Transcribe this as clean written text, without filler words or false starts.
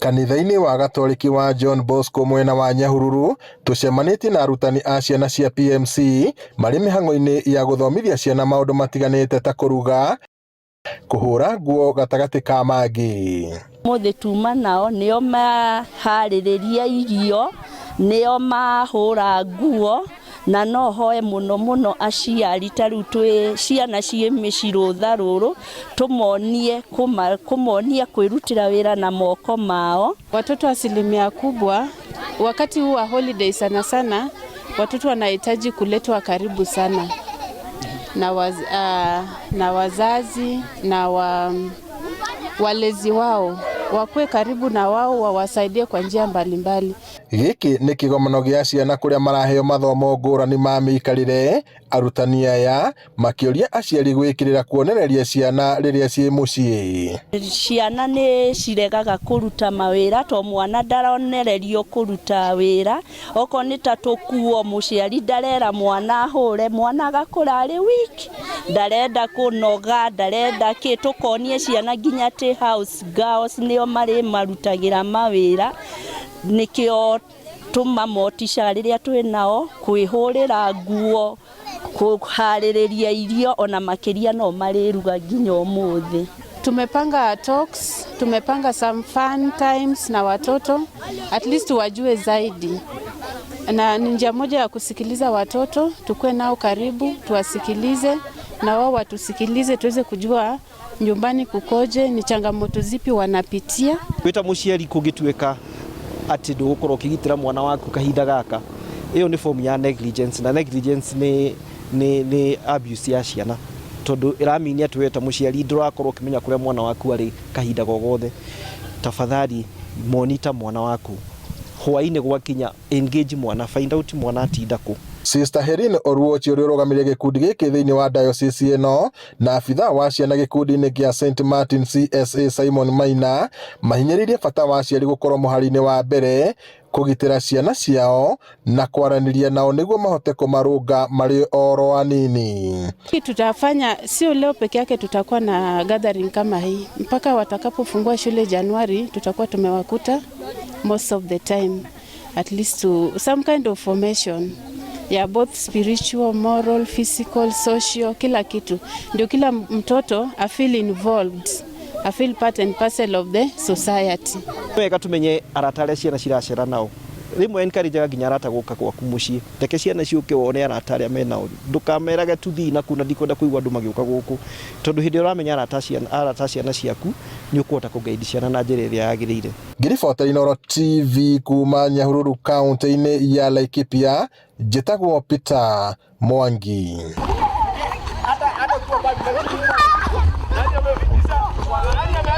Kanitha-inĩ wa Gatoreki wa John Bosco mwena wa Nyahururu, tũcemanĩtie na arutani a ciana cia PMC marĩ mĩhang'o-inĩ ya gũthomithia ciana maũndũ matiganĩte ta kũruga, kũhũra nguo gatagatĩ ka mangĩ. Mũthĩ tuma nao nĩo maharĩrĩria irio, nĩo mahũra nguo, na no hoe mũno mũno aciari ta rĩu twĩ ciana ciĩ mĩciĩ rũtha rũrũ tũmonie kũmonia kwĩrutĩra wĩra na moko mao. Watoto asilimia kubwa wakati huu wa holiday sana sana watoto wanahitaji kuletwa karibu sana na wazazi na walezi wao, wakuwe karibu na wao wawasaidie kwa njia mbalimbali. Gĩkĩ nĩ kĩgomano gĩa ciana kũrĩa maraheo mathomo ngũrani ma mĩikarĩre, arutani aya makĩũria aciari gwĩkĩrĩra kuonereria ciana rĩrĩa ciĩ mũciĩ. Ciana nĩ ciregaga kũruta mawĩra to mwana ndaronererio kũruta wĩra, okorwo nĩ ta tũkuo mũciari ndarera mwana ahũre, mwana agakũra arĩ weak, ndarenda kũnoga, ndarenda kĩ, tũkonie ciana nginya atĩ house girls nĩo marĩmarutagĩra mawĩra, nĩkĩo tũmamoticaga rĩrĩa twĩ nao kwĩhũrĩra nguo, kũharĩrĩria irio ona makĩria no marĩruga nginya ũmũthĩ. Tumepanga talks, tumepanga some fun times na watoto at least wajue zaidi, na ni njia moja ya kusikiliza watoto, tukue nao karibu, tuwasikilize na wao watusikilize, tuweze kujua nyumbani kukoje, ni changamoto zipi wanapitia. Wĩta mũciari kũngĩtuĩka atĩ ndũgũkorwo ũkĩgitĩra mwana waku kahinda gaka, ĩyo nĩ form ya negligence, na negligence nĩ abuse ya ciana, tondũ ĩramini atĩ we ta mũciari ndũrakorwo ũkĩmenya kũrĩa mwana waku arĩ kahinda go gothe. Tafadhali monitor mwana waku hwaĩ-inĩ gwakinya, engage mwana, find out mwana atinda kũ. Sister Helen Oruochi ũrĩa ũrũgamĩrĩire gĩkundi gĩkĩ thĩinĩ wa diocese ĩno na abithaa wa ciana gĩkundi-inĩ kĩa St Martin CSA Simon Maina mahinyĩrĩirie bata wa aciari gũkorwo mũhari-inĩ wa mbere kũgitĩra ciana ciao na kwaranĩria nao nĩguo mahote kũmarũnga marĩ oro anini. Tutafanya sio leo peke yake, tutakuwa na gathering kama hii mpaka watakapofungua shule Januari, tutakuwa tumewakuta most of the time, at least to some kind of formation ya both spiritual, moral, physical, social, kila kitu, ndio kila mtoto a feel involved, a feel part and parcel of the society. Wega tumenye arata arĩa ciana ciracera nao, rĩmwe encourage nginya arata gũka gwaku mũciĩ, reke ciana ciũke wone arata arĩa menao, ndũkamerage tuthii na kuna ndikwenda kũigua andũ magĩũka gũkũ, tondũ hĩndĩ ĩrĩa ũramenya arata ciana ciaku nĩ ũkũhota kũguide ciana na njĩra ĩrĩa yagĩrĩire. Ngĩribotera Inooro TV kuma Nyahururu kaunti-inĩ ya Laikipia, njĩtagwo Peter Mwangi.